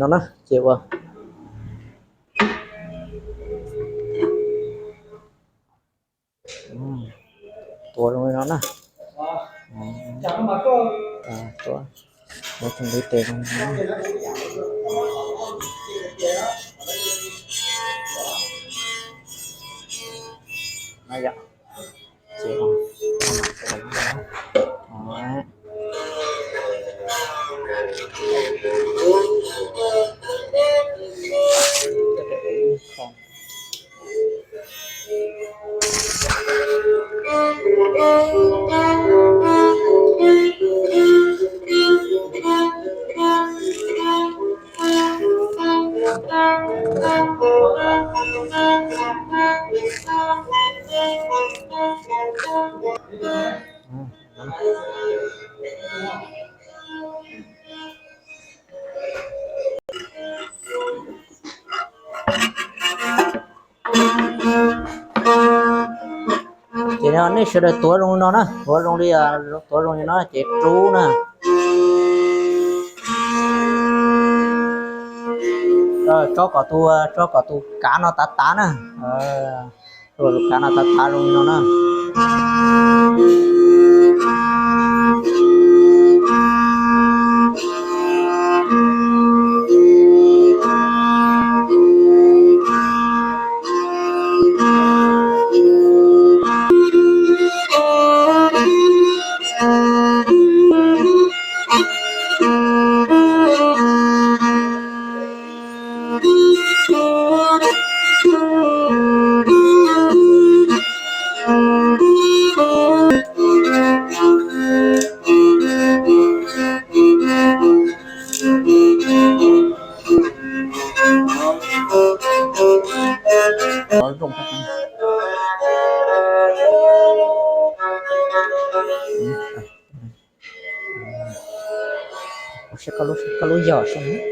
No na ces ua, tuav zoo li no na. Tuav, tuav txog ntiv tes zoo li no. Ces Ces nej sawv daws tuav zoo li no na, tuav zoo li, tuav zoo li no ces rub na. Tso kom tus, tso kom tus kav no tav tav na. Tus kav no tav tav zoo li no na. Koj lub yog saib.